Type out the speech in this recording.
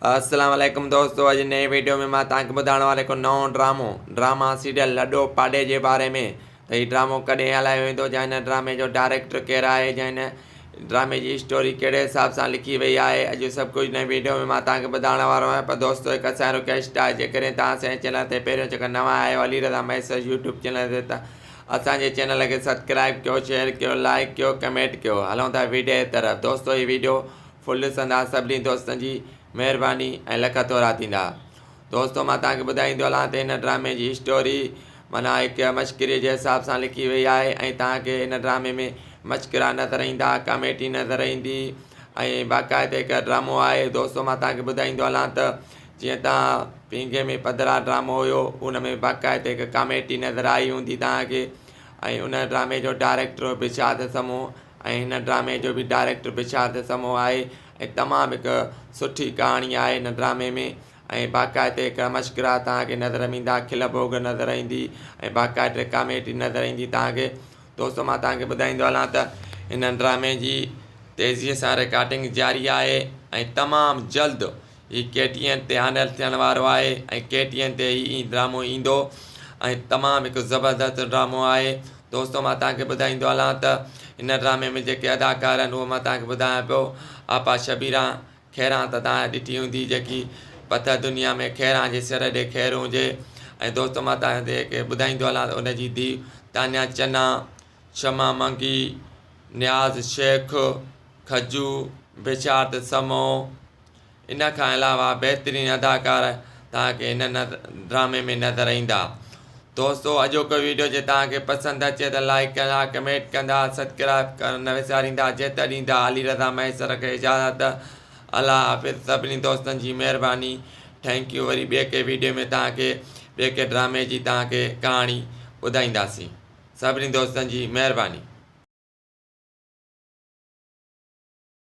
السلام عليڪم دوستو اڄ نئين ويڊيو ۾ مان توهان کي ٻڌائڻ وارو هڪ نئون ڊرامو ڊراما سيريل لڏو پاڏي جي باري ۾ ته هي ڊرامو ڪڏهن هلايو ويندو جا هن ڊرامي جو ڊائريڪٽر ڪير آهي جا هن ڊرامي جي اسٽوري ڪهڙي حساب سان لکي وئي آهي اڄ سڀ ڪجهه نئين ويڊيو ۾ مان توهان کي ٻڌائڻ وارو آهيان پر دوستو هڪ اسان جو رڪويسٽ آهي جيڪڏهن توهان اسان جي چينل تي پهريون چڪر نوان آهيو علي رضا مهيسر يوٽيوب چينل تي ته اسان جي چينل کي سبسڪرائب ڪيو شيئر ڪيو لائڪ ڪيو ڪمينٽ ڪيو هلون ٿا ويڊيو جي طرف دوستو هي ويڊيو فل ڏسندا سڀني دوستن جي مهرباني ۽ لک ٿورا ٿيندا. دوستو مان توهان کي ٻڌائيندو هلان ته هن ڊرامي جي اسٽوري معنيٰ هڪ مشڪري جي حساب سان لکي وئي آهي ۽ توهان کي هن ڊرامي ۾ مشڪرا نظر ايندا ڪاميڊي نظر ايندي ۽ باقاعده هڪ ڊرامو آهي دوستو مان توهان کي ٻڌائيندو هلان ته جيئن توهان پينگهي ۾ پڌرا ڊرامو هيو ان ۾ باقاعده هڪ ڪاميڊي نظر آئي هوندي توهان کي ۽ ان ڊرامي جو ڊائريڪٽر بشارت سمون ۽ هن ڊرامي جو به ڊائريڪٽر بشارت سمون آهي ۽ تمام هڪ سٺي ڪهاڻي آهي هن ڊرامي ۾ ۽ باقاعدي هڪ مشڪرا توهان کي نظر ايندا کل ڀوڳ نظر ايندي ۽ باقاعدي ڪاميڊي نظر ايندي توهان کي دوستو مان توهان کي ٻڌائيندو هلان ته هن ڊرامي جي تيزي سان رڪارڊنگ جاري آهي ۽ تمام جلد هي ڪي ٽي اين تي آنل ٿيڻ وارو آهي ۽ ڪي ٽي اين تي هي ڊرامو ايندو ۽ تمام هڪ زبردست ڊرامو آهي دوستو مان توهان کي ٻڌائيندو هلان ته هن ڊرامي ۾ جيڪي اداڪار آهن اهو مان توهان کي ٻڌايان پيو آپا شبيران خيران ته توهان ڏٺي هوندي جيڪي پٿر دنيا ۾ خيران جي سر ڏي خير هجي ۽ دوستو مان توهان کي ٻڌائيندو هلان ته ان جي ڌيء تانيا چنا شمع منگي نياز شيخ کجو بشارت سمو ان کان علاوه بهترين اداڪار توهان کي هن ڊرامي ۾ نظر ايندا. دوستو اڄوڪو ويڊيو جي توهان کي پسند اچي ته لائيڪ ڪندا ڪمينٽ ڪندا سبسڪرائب ڪرڻ نه وساريندا جيتر ڏيندا علي رضا مهيسر کي اجازت الله حافظ سڀني دوستن جي مهرباني thank you وري ٻئي ڪنهن ويڊيو ۾ توهان کي ٻئي ڪنهن ڊرامي جي توهان کي ڪهاڻي ٻڌائينداسين سڀني دوستن جي مهرباني.